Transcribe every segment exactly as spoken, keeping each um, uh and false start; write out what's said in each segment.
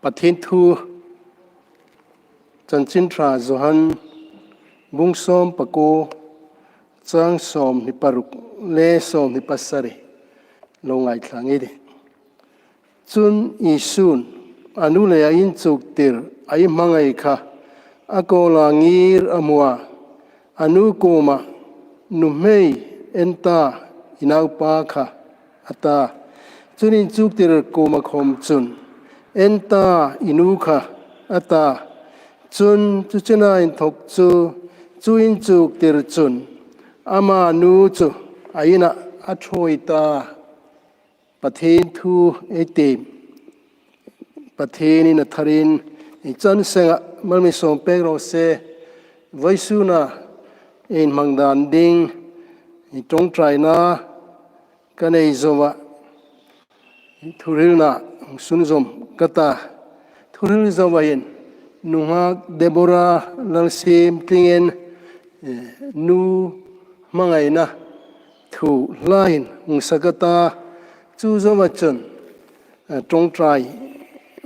Pathien thu Chanchin Ṭha Johan bung sawm pakuo, chang sawmhni paruk le sawmhni pasari lo ngaithla ngei ei tih. Chun Isun a nu le a inchuktir a hmangai kha a kawla ngir a hmu a, a nu kuomah, "Nuhmei, en ta, i naupa kha," a ta. Chun inchuktir kuoma khawm chun, "En ta, i nu kha," a ta. Chun chu chena inthok chu, chu inchuktir chun ama nu chu a inah a ṭhuoi ta. Pathien thu ei tiem. Pathienin a tharin ei chan senga mal mi sawm pek raw se. Vawisuna inhmang dan ding, ei ṭawngṭaina ka nei zoa, thuhrilna sunzawm ka ta. Thuhril zoa hin nunghak Deborah Lalsimtlingin, eh, nu hmangaina thu hlaiin hung sak a ta, chu zoa chun, eh, ṭawngṭai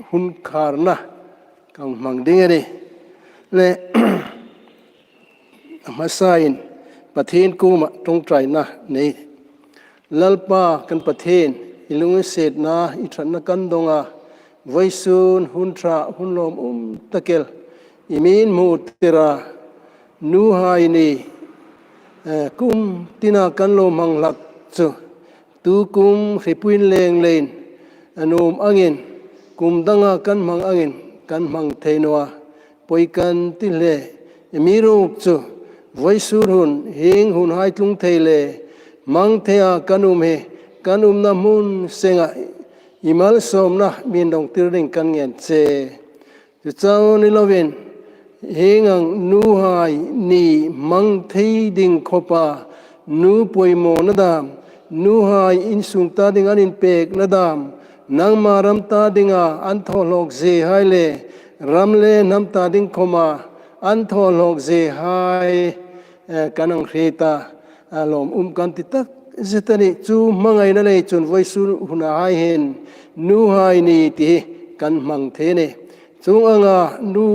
hun kharna kan hmang ding a nih. Le, a hmasain Pathien kuoma ṭawngṭaina nei. Lalpa kan Pathien, i lunginsietna, i ṭhatna kan dawng a, vawisun hun ṭha, hun lawmum tak el i mi hmutir a, nuhai ni, eh, kum tina kan lo hmang hlak chu, tu kum hripuiin leng leiin a nuom angin, kum danga kan hmang angin kan hmang thei naw a, poi kan ti hle. Amiruokchu vawisun hun, hieng hunhai tlung thei le hmang theia kan um hi, kan umna hmun senga i malsawmna mi indongtir dingin kan ngen che. Chu chau ni lovin, hieng ang nuhai ni hmang thei ding khawpa, nu poimawna dam, nuhai insung ta ding an inpekna dam, nangma ram ta dinga an thaw hlawk ziehai le ram le hnam ta ding khawma an thaw hlawk ziehai, eh, kan hang hriet a, a lawmum kan ti takzet a nih. Chu hmangaina lei chun vawisun hunahai hin nuhai ni ti hi kan hmang thei a nih. Chuong anga nu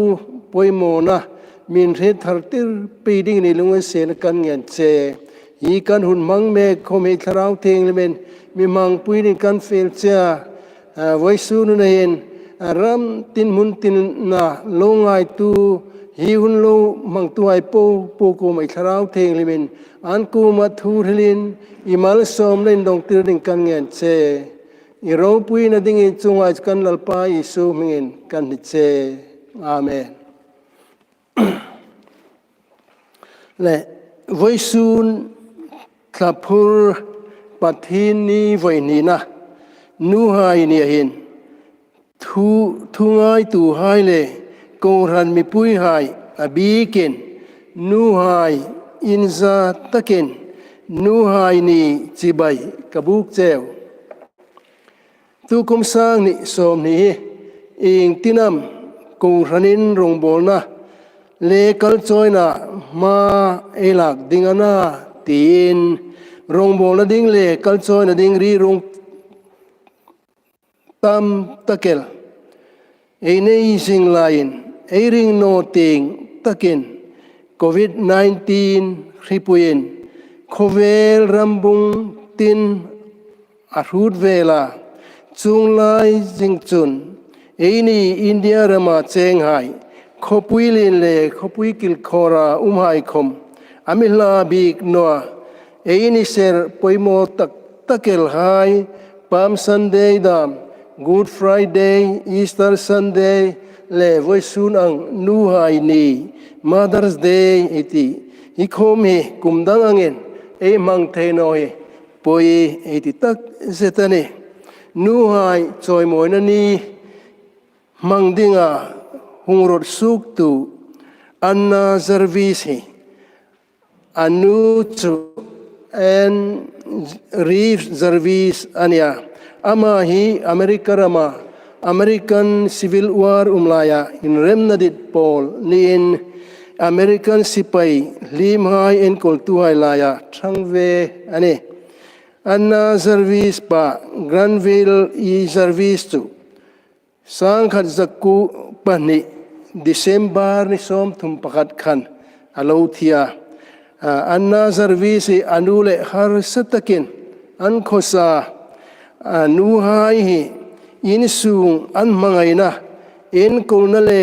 poimawna min hriet thar tir pei dingin i lunginsietna kan ngen che. Hi kan hun hmang mek khawm hi Thlarau Thienghlimin mi hmangpui dingin kan fiel che a. A, vawisun hun hin, a, ram tin hmun tina lo ngaituo, hi hun lo hmangtuhai po po kuoma i Thlarau Thienghlimin an kuoma thu hrilin i malsawmna indongtir dingin kan ngen che. I ropuina dingin chuong ang chu kan Lalpa Isu hmingin kan hni che. Amen. Le, vawisun Thlaphur Pathienni vawi hnina, nuhai ni hin, thu, thungaituhai le kohran mipuihai a bikin, nuhai inza takin, nuhai ni chibai ka buk cheu. Tukum sang hni sawmhni hi iengtin am kohranin rongbawlna le kalchawina hma ei lak ding a na tiin, rongbawlna ding le kalchawina ding ri rung tam tak el ei nei zing laiin, ei ring naw tieng takin Covid nineteen hripuiin khawvel rambung tin a hrut vel a. Chuong lai zing chun eini India rama chenghai, khawpui lien le khawpui kilkhawra umhai khawm a mi hla bik naw a. Eini ser poimaw tak tak el hai, Palm Sunday dam, Good Friday, Easter Sunday, le vawisun ang nuhai ni, Mother's Day ei ti, hi khawm hi kum dang angin ei hmang thei naw hi poi ei ti takzet a nih. Nuhai chawimawina ni hmang dinga hung ruot suoktu Anna Jarvis hi, a nu chu Ann Reeves Jarvis a nih a. Ama hi America rama American Civil War um laia inremna dit pawl niin American sipai hlimhai enkawltuhai laia ṭhang ve a nih. Anna Jarvis pa Granville E. Jarvis chu sangkhat zakuo pahni December ni sawmthum pakhat khan a lo thi a. A, Anna Jarvis hi a nu le harsa takin an khawsa. A nuhai hi insung an hmangaina, inkulna le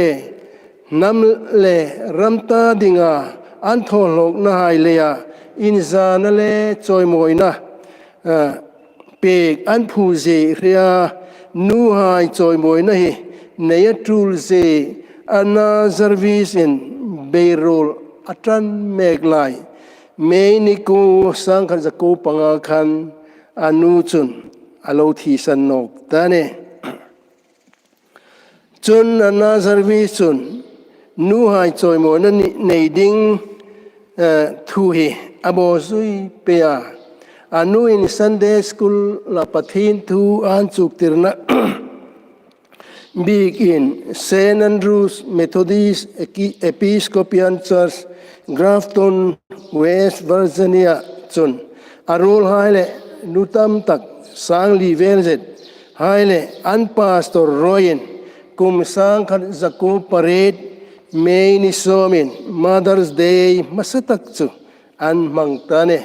hnam le ram ta dinga an thawhlawknahai leia inzana le chawimawina, a, pek an phu zie hria. Nuhai chawimawina hi nei a tul zie Anna Jarvis in beiruol a ṭan mek lai May ni kuo sangkhat zakuo panga khan a nu chun a lo thisan nawk ta a nih. Chun Anna Jarvis chun nuhai chawimawina ni, nei ding, eh, thu hi a baw zui pei a. A nu in Sunday School-a Pathien thu an chuktirna bikin Saint Andrew's Methodist Equi-, Episcopalian Church, Grafton, West Virginia chun a ruolhai le nu tam tak sang li vel zet hai le an pastor ruolin kum sangkhat zakuo pariet May ni sawmin Mother's Day hmasa tak chu an hmang ta a nih.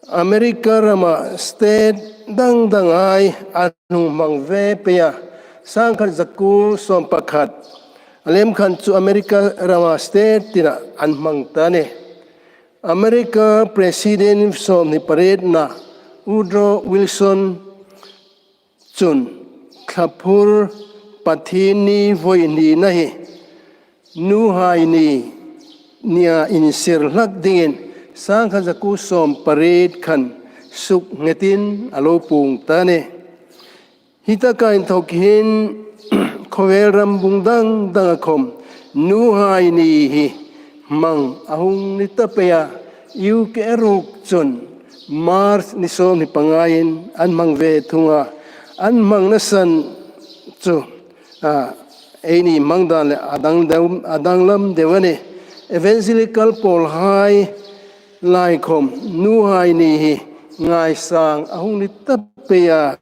America rama state dang danghai an hung hmang ve pei a, sangkhat zakuo sawm pakhat a lem khan chu America rama state tina an hmang ta a nih. America President sawmhni parietna Woodrow Wilson chun Thlaphur Pathienni vawi hnina hi nuhai ni nia insir hlak dingin sangkhat zakuo sawm pariet khan suk nghetin a lo puong ta a nih. Hi taka inthawk hin khawvel rambung dang danga khawm nuhai ni hi hmang a hung ni ta pei a, U K ruok chun March ni sawmhni pangain an hmang ve thung a, an hmangna san chu, a, eini hmang dan le a dang deu, a danglam deu a nih. Evangelical pawlhai lai khawm nuhai ni hi ngaisang a hung ni ta pei a,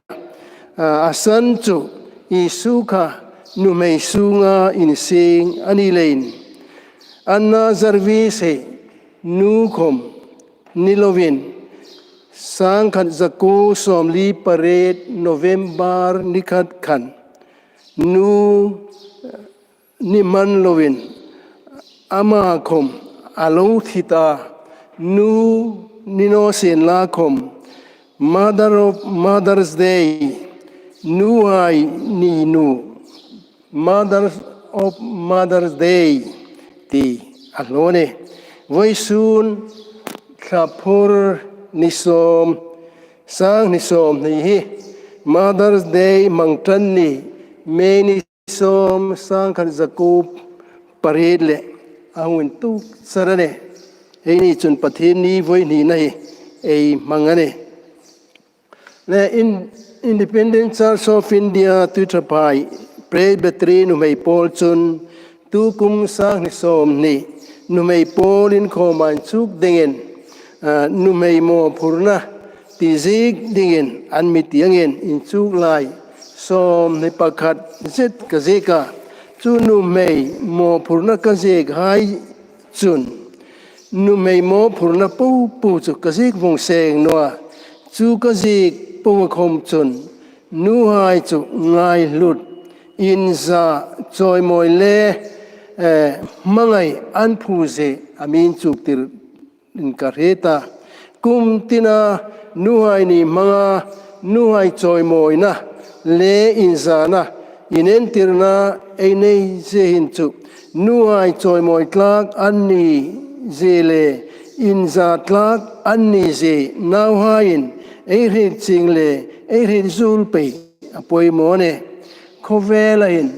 a, a san chu Isu kha nuhmei sunga insing a ni leiin. Anna Jarvis hi nu khawm ni lovin sangkhat zakuo sawmli pariet November ni khat khan nu ni hman lovin ama khawm a lo thi ta, nu ni naw sien la khawm Mother of Mother's Day, nuhai ni nu, Mother of Mother's Day ti a hlaw a nih. Vawisun Thlaphur ni sawm, sanghni sawmhni hi Mother's Day hmang ṭan ni, May ni sawm sangkhat zakuo pariet le a hung intuok char a nih. Eini chun Pathienni vawi hnina hi ei hmang a nih. Le in, Independent Church of India Tuithaphai Presbytery nuhmei pawl chun tukum sanghni sawmhni nuhmei pawl inkhawma inchuk dingin, a, nuhmei mawphurna ti ziek dingin an mi ti angin inchuk lai sawmhni pakhat zet ka ziek a. Chu nuhmei mawphurna ka ziekhai chun nuhmei mawphurna popo chu ka ziek vong seng naw a. Chu ka ziek po khawm chun nuhai chu ngaihlut, inza, chawimawi le, eh, hmangai an phu zie a mi inchuktir in ka hriet a. Kum tina nuhai ni hmanga nuhai chawimawina le inzana inentirna ei nei zie hin chu nuhai chawimawi tlak an ni zie le inza tlak an ni zie nauhaiin ei hriet chieng le ei hriet zuol pei a poimaw a nih. Khawvela hin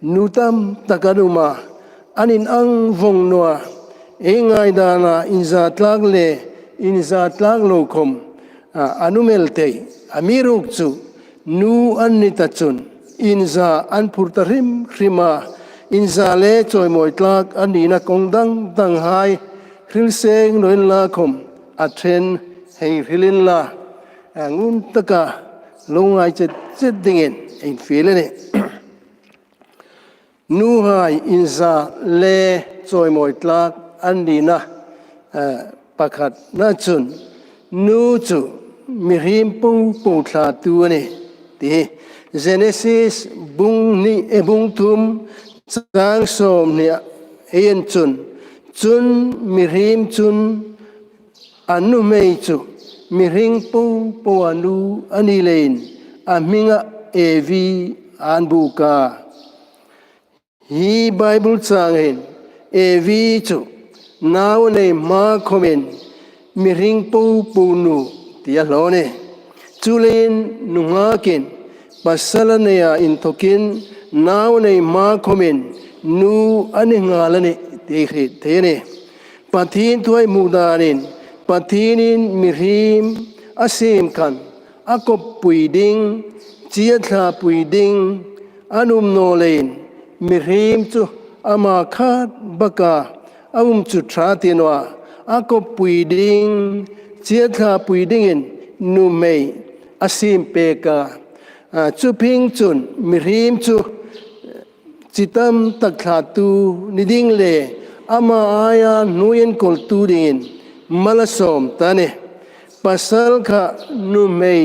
nu tam tak an um a, an inang vong naw a, ei ngaidana inza tlak le inza tlak lo khawm, a, an um el thei. Amiruokchu nu an ni ta chun inza an phur ta hrim hrim a, inza le chawimawi tlak an nina kawng dang danghai hril seng naw inla khawm a ṭhen hei hril inla, a, ngun taka lo ngai chet chet dingin ei fiel a nih. Nuhai inza le chawimawi tlak an nina, eh, pakhatna chun nu chu mihriem popo thlatu a nih, ti hi Genesis bung hni, eh, bung thum chang sawmhni ei en chun, chun mihriem chun a nuhmei chu mihring popo a nu a ni leiin a hminga Evi an buk a. Hi Bible chang hin Evi chu nau nei hma khomin mihring popo nu ti a hlaw a nih. Chuleiin nunghakin pasal a neia inthokin nau nei hma khomin nu a ni nghal a nih ti hriet thei a nih. Pathien thu ei hmu danin Pathienin mihriem a siem khan a koppui ding, chiathlapui ding an um naw leiin mihriem chu ama khat baka a um chu ṭha ti naw a, a koppui ding, chiathlapui dingin nuhmei a siem pek a. A, chu phing chun mihriem chu chi tam tak thlatu ni ding le ama aia hnuoi enkawltu dingin mal a sawm ta a nih. Pasal kha nuhmei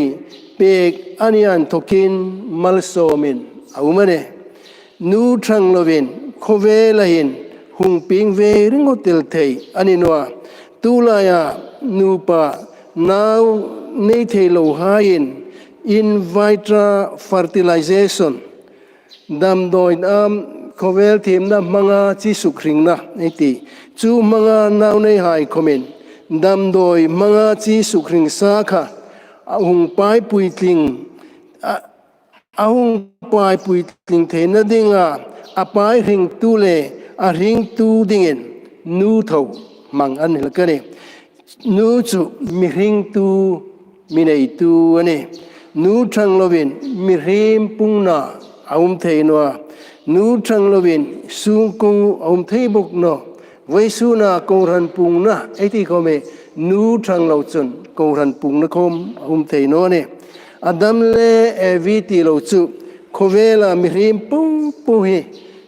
pek a nia inthokin malsawmin a um a nih. Nu ṭhang lovin khawvela hin hung pieng ve ringawt el thei a ni naw a. Tulaia nupa nau nei thei lohaiin in vitro fertilization, damdawi, am, khawvel thiemna hmanga chi sukhringna ei ti, chu hmanga nau neihai khomin damdawi hmanga chi sukhring sa kha a hung pai puitling, a, a hung pai puitling theina dinga a pai hringtu le a hringtu dingin nu tho hmang an hlak a nih. Nu chu mi hringtu, mi neitu a nih. Nu ṭhang lovin mihriem pungna a um thei naw a. Nu ṭhang lovin sungkuo a um thei bawk naw. Vawisuna kohran pungna ei ti khawm hi nu ṭhang lo chun kohran pungna khawm a um thei naw a nih. Adam le Evi ti lo chu khawvela mihriem popo hi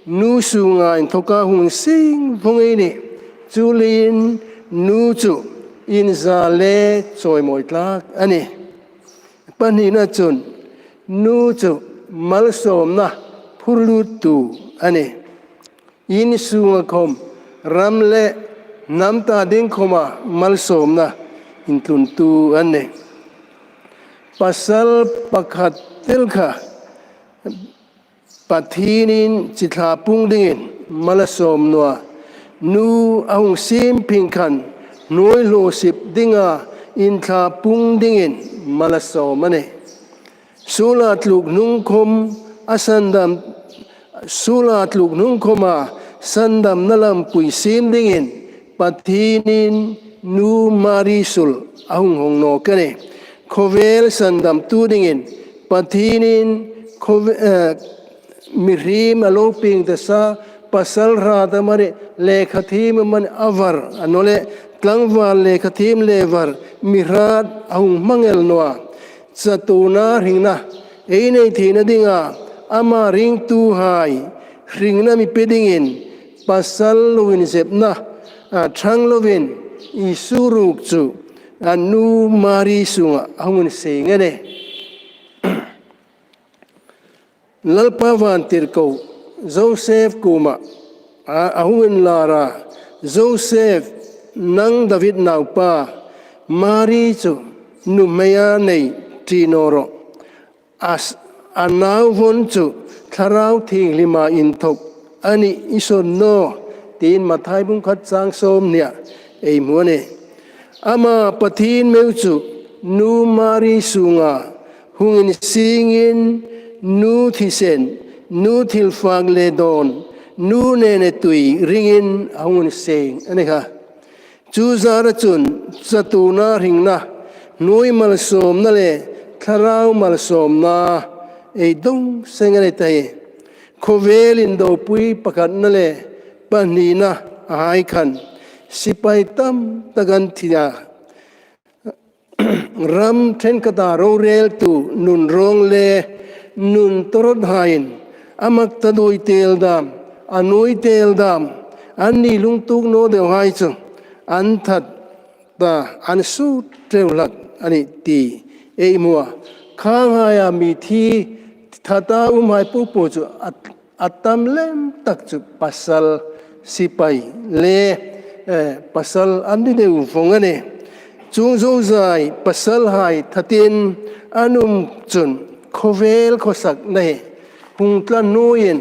nu sunga inthoka hung siem vong ei nih. Chuleiin nu chu inza le chawimawi tlak a nih. Pahnina chun nu chu malsawmna phurluttu a nih. In sunga khawm, ram le hnam ta ding khawma malsawmna intluntu a nih. Pasal pakhat el kha Pathienin chithlapung dingin mal a sawm naw a. Nu a hung siem phing khan hnuoi hlawsip dinga inthlapung dingin mal a sawm a nih. Suola tluk hnung khawm a sandam, suola tluk hnung khawma sandamna lampui siem dingin Pathienin nu Mari sul a hung hawng nawk a nih. Khawvel sandamtu dingin Pathienin khawve-, eh, mihriem a lo pieng ta sa, pasal hrat amanih, lekhathiem amanih a var, a naw leh tlangval lekhathiem le var, mi hrat a hung hmang el naw a. Chatuona hringna ei nei theina dinga ama ringtuhai hringna mi pe dingin pasal lo inzepna, a, ṭhang lovin Isu ruok chu a nu Mari sunga a hung inseng a nih. Lalpa vantirko Joseph kuoma a, a hung inlar a, Joseph, nang David naupa, Mari chu nuhmeia nei ṭi naw rawh. A s-, a nau vawn chu Thlarau Thienghlima inthok a nih i sawn naw, tiin Mathai bung khat chang sawmhnia ei hmu a nih. Ama Pathien meu chu nu Mari sunga hung insengin nu thisen, nu thil fak le dawn, nu nenetui ringin a hung inseng a ni kha. Chu zara chun chatuona hringna, hnuoi malsawmna le thlarau malsawmna ei dong seng a ni ta hi. Khawvel indopui pakhatna le pahnina a hai khan sipai tam tak an thi a. Ram ṭhenkhata roreltu nun rawng le nun tawrawthaiin a mak ta doi tel dam, a nuoi tel dam, anni lungtuok naw deuhai chu an that ta, an sut teu hlak a nih ti ei hmu a. Khanghaia mi thi thata umhai popo chu a, a tam lem tak chu pasal, sipai le, eh, pasal an ni deu vong a nih. Chuong zozai pasalhai thatin an um chun khawvel khawsakna hi hung tla hnuoiin,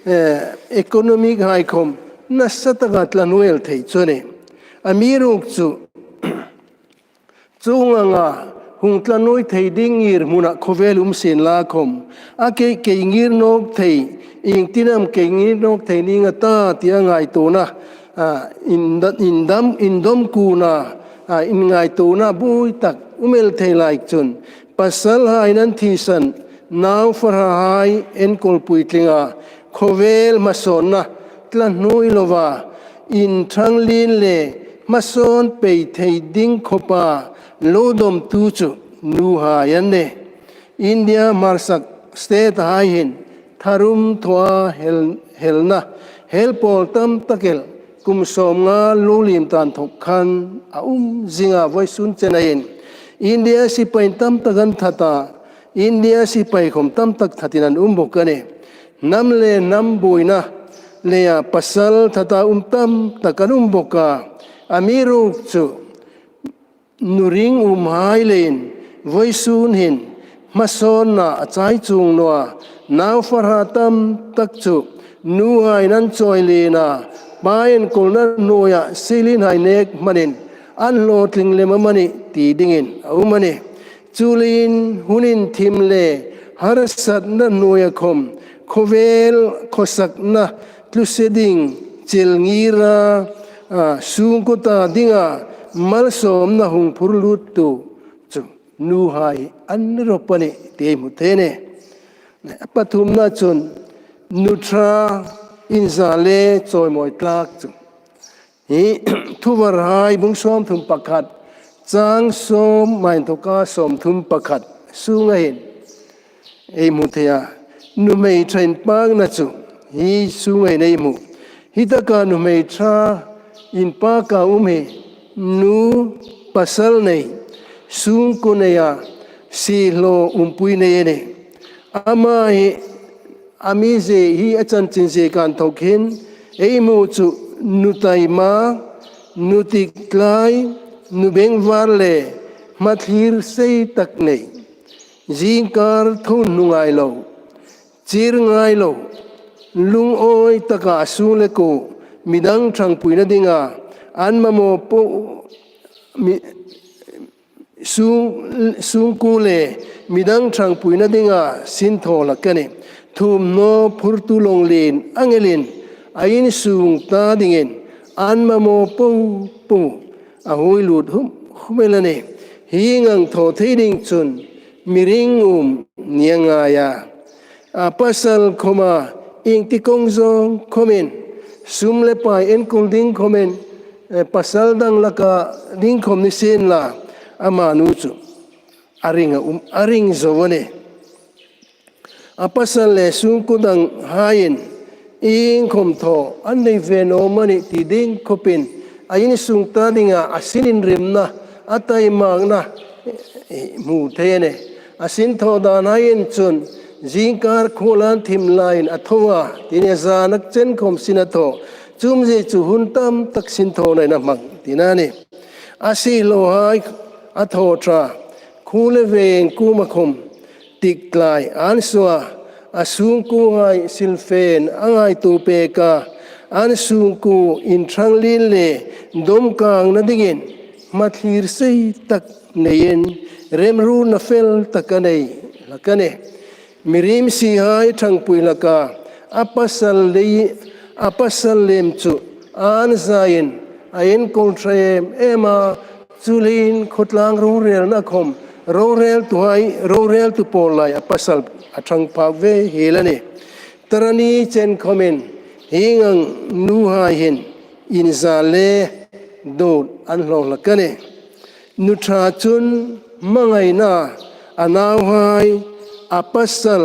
eh, economic hai khom nasa taka tla hnuoi el thei chu a nih. Amiruokchu chuong anga hung tla hnuoi thei ding ngir hmuna khawvel um sien la khom, a kei, kei ngir nawk thei, iengtin am kei ngir nawk thei ning a ta tia ngaituona, a, indam, indam, indom kuna, a, inngaituona buoi tak um el thei lai chun, pasalhai an thisan, naufarhai enkawl puitlinga, khawvel hmasawnna tla hnuoi loa inṭhang lien le hmasawn pei thei ding khawpa lo dawmtu chu nuhai an nih. India hmarsak state hai hin tharum thawa hel, helna, hel pawl tam tak el kum sawmnga lo liem ta inthok khan a um zinga vawisun chena hin India sipai tam tak an that a, India sipai khom tam tak thatin an um bawk a nih. Hnam le hnam buoina leia pasal thata um tam tak an um bawk a. Amiruokchu nu ring umhai leiin vawisun hin hmasawnna a chai chuong naw a. Naufarha tam tak chu nuhaiin an chawi lien a, pa enkawlna hnuoia seilienhai nek hmanin an hlawtling lem amanih ti dingin a um a nih. Chuleiin hun inthim le harsatna hnuoia khom khawvel khawsakna tlu se ding chel ngira, a, sungkuo ta dinga malsawmna hung phur luttu chu nuhai an ni rawp a nih ti ei hmu thei a nih. A pathumna chun nu ṭha inza le chawimawi tlak chu. Hi Thuvarhai bung sawmthum pakhat, chang sawm hmaa inthoka sawmthum pakhat sunga hin ei hmu thei a. Nuhmei ṭha inpakna chu hi sunga hin ei hmu. Hi taka nuhmei ṭha inpaka um hi nu, pasal nei, sungkuo neia, siehlaw umpui nei a nih. Ama hi a mizie hi a chanchin ziek a inthok hin ei hmu chu nu taima, nu tiktlai, nu bengvar le hmathlir sei tak nei. Zingkar tho hnu ngai lo, chir ngai lo, lungawi taka a sung le kuo midang ṭhangpuina dinga an mamaw po mi, sung, sungkuo le midang ṭhangpuina dinga sinthaw hlak a nih. Thuomhnaw phurtu lawnglien ang elin a insung ta dingin an mamaw po po a huoi lut hum hum el a nih. Hieng ang thaw thei ding chun mi ringum ni a ngai a. A pasal khoma iengtik kawng zawng khomin, sum le pai enkawl ding khomin, eh, pasal dang laka ding khom ni sien la, ama nu chu a ring a um, a ring zo a nih. A pasal le sungkuo danghaiin iengkhom thaw an nei ve naw am a nih ti ding khopin a insung ta dinga a sininrimna, a taimakna, eh, hmu thei a nih. A sinthaw danhaiin chun zingkar khuolan thim laiin a thaw a, ti nih, zana chen khom sin a thaw. Chu umzie chu hun tam tak sinthawnain a hmang tina a nih. A siehlawhai a thaw ṭha, khuo le veng kuoma khom tiktlai an suo a, a sungkuohai silfen a ngaituo pek a, an sungkuo inṭhang lien le dawmkangna dingin hmathlir sei tak neiin remruotna fel tak a nei hlak a nih. Mi rimsihai ṭhangpui hlaka a pasal lei, a pasal lem chu an zain a enkawl ṭha em em a, chuleiin khawtlang rorelna khom roreltuhai, roreltu pawl lai a pasal a ṭhang phak ve hiel a nih. Tarani chen khomin hieng ang nuhai hin inza le dawt an hlaw hlak a nih. Nu ṭha chun hmangaina a nauhai, a pasal,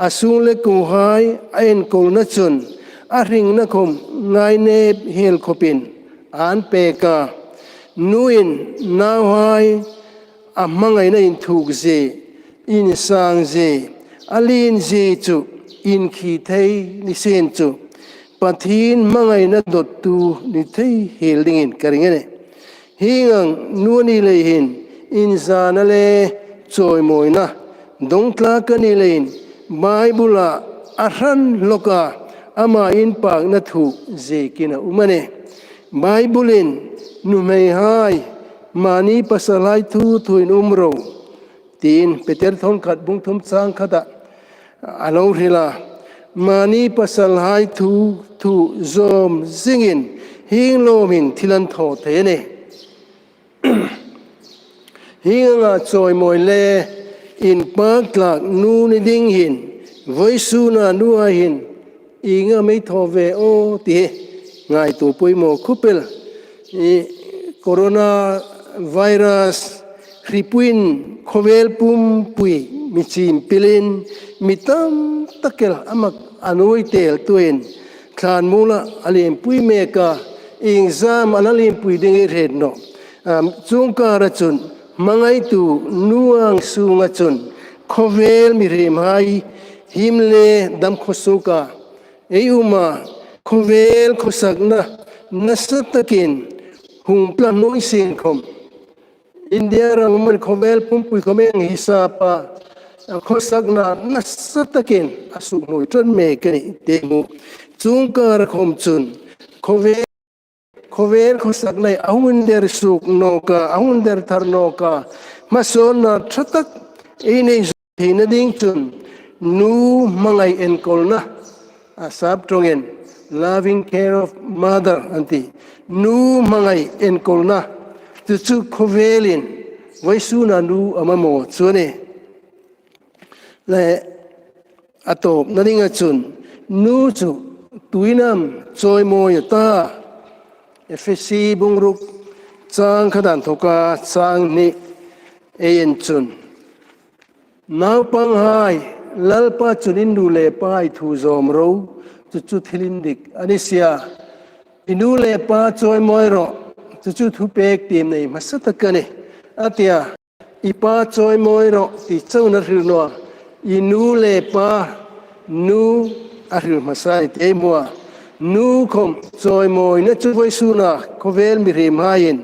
a sung le kuohai a enkawlna chun a hringna khom ngainep hel khopin an pek a. Nuin nauhai a hmangaina inthuk zie, insang zie, a lien zie chu inkhi thei ni sien chu Pathien hmangaina dottu ni thei hel dingin ka ring a nih. Hieng ang nu a ni lei hin inzana le chawimawina dong tlak a ni leiin Bible-a a hran hlawka ama inpakna thu ziekin a um a nih. Bible-in nuhmeihai mani pasalhai thu thuin um ro tiin Peter thawnkhat bung thum chang khata a lo hril a. Mani pasalhai thu thu zawm zingin hieng lawmin thil an thaw thei a nih. Hieng anga chawimawi le inpak tlak nu ni ding hin vawisuna nuhai hin ieng am ei thaw ve aw ti hi ngaituo poimaw khop el. I corona virus hripuiin khawvel pumpui mi chim pilin mi tam tak el a mak a nuoi tel tuin thlan mula a limpui mek a, iengzam a la limpui ding ei hriet nawh. Am, chuong kara chun hmangaitu nu ang sunga chun khawvel mihriemhai him le dam khawsuoka ei um a, khawvel khawsakna nasa takin hung pla nuoi sien khom India ram um khawvel pumpui khom ei hang hisapa khawsakna nasa takin a suk nuoi ṭan mek a nih ti ei hmu. Chuong kara khom chun khawvel khawvel khawsakna a hung der suok nawka, a hung der thar nawka, hmasawnna ṭha tak ei nei theina ding chun nu hmangai enkawlna, a sap ṭawngin loving care of mother an ti. Nu hmangai enkawlna chu chu khawvelin vawisuna nu a mamaw chu a nih. Le a tawpna dinga chun nu chu tuin am chawimawi a ta? Efesi bung ruk chang khat inthoka chang hni ei en chun, naupanghai, Lalpa chun in nu le pa ei thu zawm ro, chu chu thil indik a ni si a. I nu le pa chawimawi rawh, chu chu thupek tiem nei hmasa tak a nih, a ti a. I pa chawimawi rawh ti chauh a hril naw a, i nu le pa, nu a hril hmasa a nih ti ei hmu a. Nu khom chawimawina chu vawisuna khawvel mihriemhaiin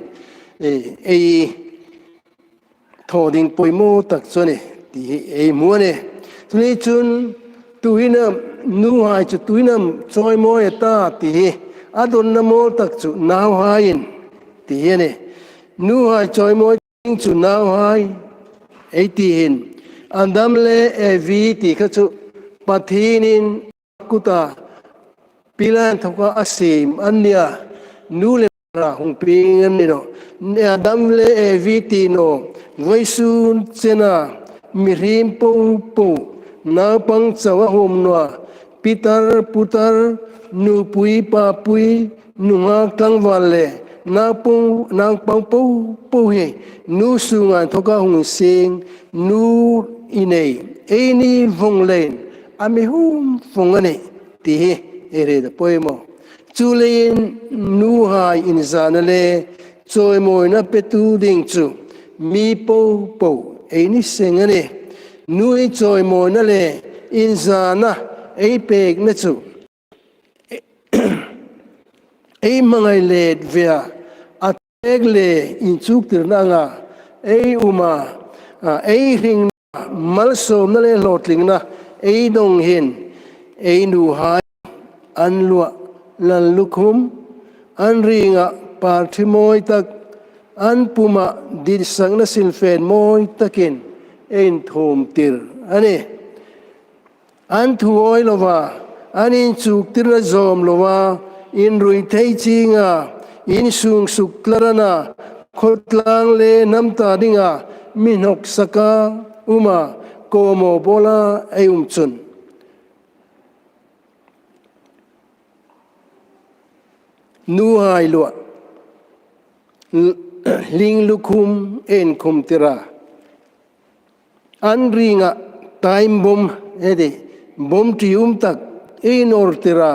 ei, ei thaw ding poimaw tak chu a nih ti hi ei hmu a nih. Chuleiin chun tuin am nuhai chu tuin am chawimawi a ta ti hi a dawnna mawl tak chu nauhaiin ti hi a nih. Nuhai chawimawi ding chu nauhai ei ti hin, Adam le Evi ti kha chu Pathienin a kuta pila inthoka a siem an nia, nu le pa hung pieng an ni nawh. Adam le Evi ti naw, vawisun chena mihriem popo naupang chau a huom naw a, pitar putar, nupui papui, nunghak tlangval le naupang, naupang popo hi nu sunga inthoka hung sieng, nu i nei, eini vawng leiin a mi hum vawng a nih ti hi ei hriet a poimaw. Chuleiin nuhai inzana le chawimawina petu ding chu mi popo ei ni seng a nih. Nu ei chawimawina le inzana ei pekna chu ei hmangai let ve a, a tek le inchuktirna anga ei um a, a, ei hringna malsawmna le hlawtlingna ei dong hin ei nuhai an luah lal lukhum, an ringa parthi mawi tak, an puma ditsakna silfen mawi takin ei inthuomtir a nih. An thu awi lova, an inchuktirna zawm lova, inrui thei chinga, insung suk tlarana, khawtlang le hnam ta dinga mi hnawksaka uma, kawmaw bawla ei um chun nuhai luah hling lukhum ei inkhumtir a, an ringa time bomb, heti, bomb ṭium tak ei nawrtir a,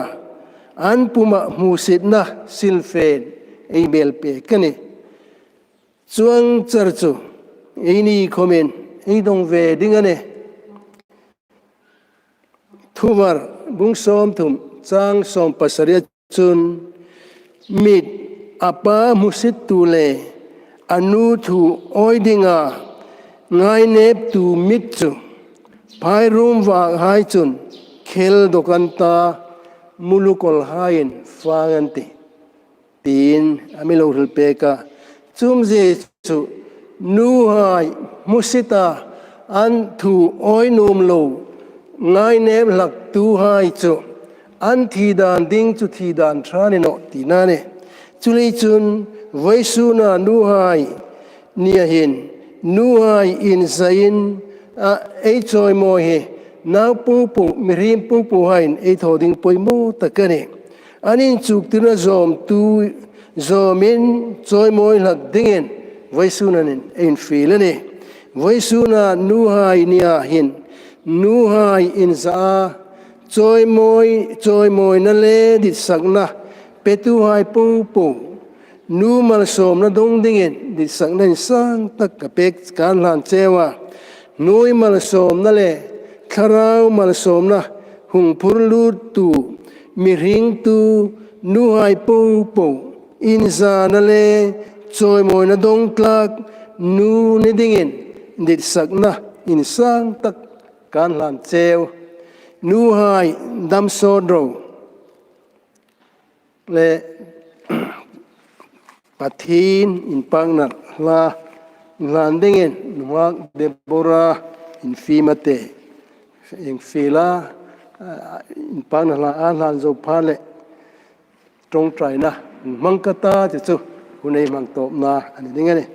an puma hmusitna silfen ei bel pek a nih. Chuong char chu eini khomin ei dong ve ding a nih. Thuvar bung sawmthum chang sawmpasari chun, mit a pa hmusittu le a nu thu awi dinga ngaineptu mit chu phairum vakhai chun khel dawk an ta, mulukawlhaiin fang an tih, tiin a mi lo hril pek a. Chu umzie chu nuhai hmusita an thu awi nuom lo ngainep hlaktuhai chu an thi dan ding chu thi dan ṭha ni naw tina a nih. Chuleiin chun vawisuna nuhai nia hin nuhai inzain a ei chawimawi hi nau popo, mihriem popohaiin ei thaw ding poimaw tak a nih. An inchuktirna zawmtu zawmin chawimawi hlak dingin vawisuna hin ei infiel a nih. Vawisuna nuhai nia hin nuhai inzaa chawimawi, chawimawina le ditsakna petuhai popo nu malsawmna dong dingin ditsakna insang tak ka pek kan hlan cheu a. Hnuoi malsawmna le thlarau malsawmna hung phur luttu, mi hringtu nuhai popo inzana le chawimawina dong tlak nu ni dingin ditsakna insang tak kan hlan cheu. Nuhai dam sawt ro. Le Pathien inpakna hla hlan dingin nunghak Deborah infiel a tih. Infiel a, inpakna hla a hlan zo pha le ṭawngṭaina hmang ka ta ti chu hun ei hmang tawpna a ni ding a nih.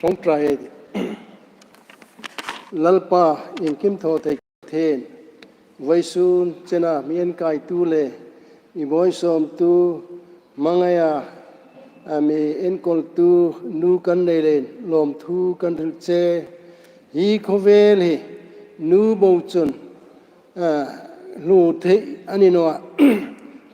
Ṭawngṭai ei tih. Lalpa, iengkim thaw thei Pathien, vawisun chena mi enkaitu le i vawisawmtu, hmangaia, a, mi enkawltu nu kan nei leiin lawmthu kan hril che. Hi khawvel hi nu bo chun, a, hluo thei a ni naw a.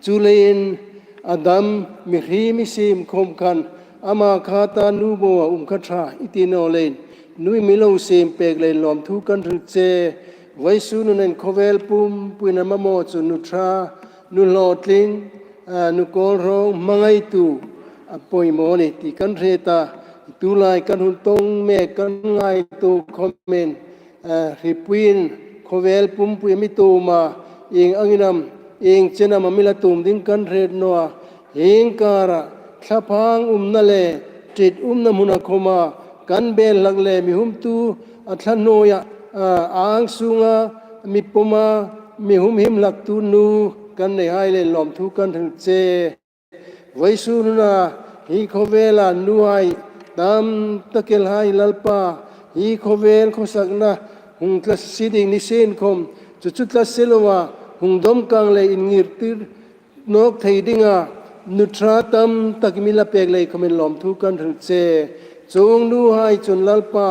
Chuleiin a dam, mihriem i siem khawm khan ama khata nu boa um kha ṭha i ti naw leiin, nu i mi lo siem pek leiin lawmthu kan hril che. Vawisun nunin khawvel pumpuiin a mamaw chu nu ṭha, nu hlawtling, a, nu kawlrawng hmangaitu a poimaw a nih ti kan hriet a. Tulai kan hun tawng mek kan ngaituo khawmin, a, hripuiin khawvel pumpui mi tuom a, ieng angin am, ieng chen am a mi la tuom ding kan hriet naw a. Hieng kara thlaphang umna le ṭitum umna hmuna khawma kan bel hlak le mi humtu, a, thla hnuoia, a, ang sunga mi puma mi humhim hlaktu nu kan neihai leiin lawmthu kan hril che. Vawisun nuna hi khawvela nuhai tam tak el hai Lalpa, hi khawvel khawsakna hung tla si ding ni sien khawm, chu chu tla si loa hung dawm kang le inngirtir nawk thei dinga nu ṭha tam tak mi la pek lei khawmin lawmthu kan hril che. Chuong nuhai chun Lalpa,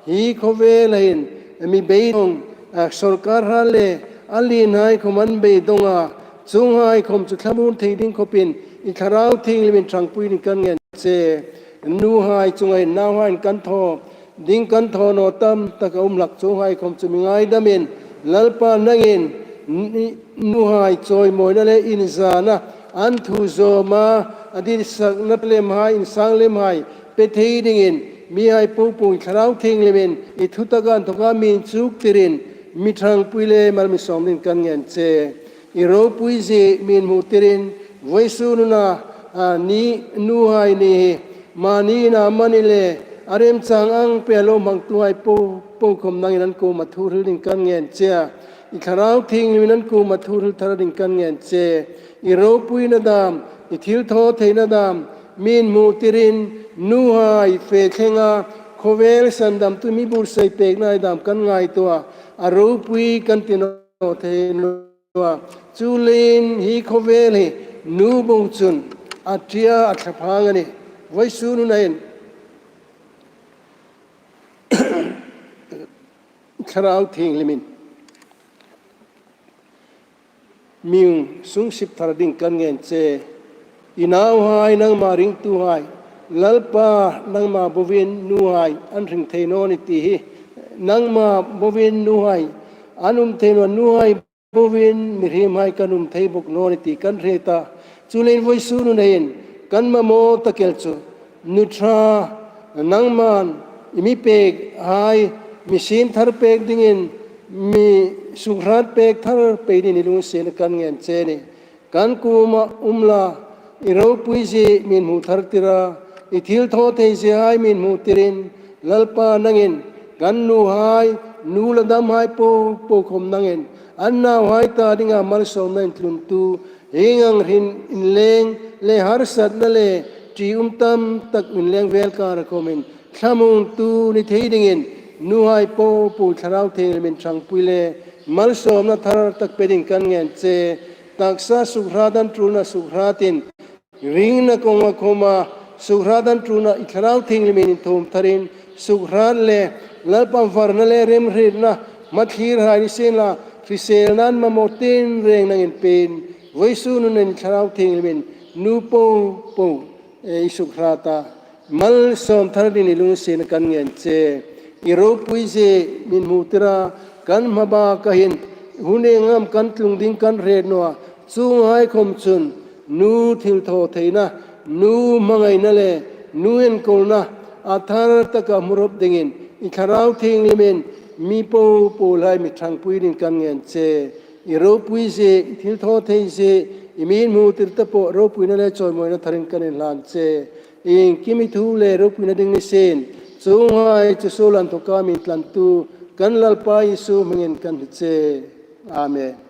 hi khawvela hin mi beidawng, a, sawrkar hrat le a lienhai khawm an beidawng a, chuonghai khawm chu thlamuon thei ding khawpin i Thlarau Thienghlimin ṭhangpui dingin kan ngen che. Nuhai chunga hin nauhaiin kan thaw ding kan thaw naw tam tak a um hlak, chuonghai khawm chu mi ngaidamin Lalpa nangin n-, nuhai chawimawina le inzana an thu zawma, a ditsakna lemhai, insang lemhai pe thei dingin mihai popo i Thlarau Thienghlimin i thutaka inthoka mi inchuktirin mi ṭhangpui le mal mi sawm dingin kan ngen che. I ropuizie mi inhmutirin vawisun nuna, a, ni nuhai ni hi mani ina mani le a remchang ang pei lo hmangtuhai popo khawm nangin an kuoma thu hril dingin kan ngen che a. I Thlarau Thienghlimin an kuoma thu hril thar dingin kan ngen che. I ropuina dam, i thilthawtheina dam mi inhmutirin nuhai fe thlenga khawvel sandamtu mi buotsai pekna dam kan ngaituo a, a ropui kan ti naw thei naw a. Chuleiin hi khawvel hi nu bo chun a ṭia a thlaphang a nih. Vawisun nuna hin Thlarau Thienghlimin mi hung sungsip thar dingin kan ngen che. I nauhai, nangma ringtuhai, Lalpa, nangma bovin nuhai an hring thei naw ni ti hi, nangma bovin nuhai an um thei naw, nuhai bovin mihriemhai kan um thei bawk naw ni ti kan hriet a. Chuleiin vawisun nuna hin kan mamaw tak el chu nu ṭha, nangman i mi pekhai mi siem thar pek dingin, mi sukhrat pek thar pei dingin i lunginsietna kan ngen che a nih. Kan kuoma um la, i ropuizie mi inhmu thar tir a, i thilthawtheiziehai mi inhmu tirin, Lalpa nangin kan nuhai, nu la damhai popo khawm nangin an nauhai ta dinga malsawmna intluntu, hieng ang hin inleng le harsatna le ṭium tam tak inleng vel kara khawmin thlamuongtu ni thei dingin nuhai popo Thlarau Thienghlimin ṭhangpui le malsawmna thar tak pe dingin kan ngen che. Taksa sukhrat an ṭulna sukhratin, ringna kawnga khawma sukhrat an ṭulna i Thlarau Thienghlimin inthuom tharin sukhrat le Lalpa varna le remhrietna hmathlirhai ni sienla, hriselna an mamaw tinreng nangin pein, vawisun nuna hin i Thlarau Thienghlimin nu popo, e, i sukhrat a, malsawm thar dingin i lunginsietna kan ngen che. I ropuizie mi inhmu tir a, kan hmabaka hin hun ieng am kan tlung ding kan hriet naw a, chuonghai khawm chun nu thilthawtheina, nu hmangaina le nu enkawlna a thar taka hmu rawp dingin i Thlarau Thienghlimin mi popo lai mi ṭhangpui dingin kan ngen che. I ropuizie, i thilthawtheizie, i mi inhmu tir ta pawh ropuina le chawimawina tharin kan inhlan che. Iengkim i thu le ropuina ding ni sien, chuonghai chu suol inthoka mi tlantu kan Lalpa Isu hmingin kan hni che. Amen.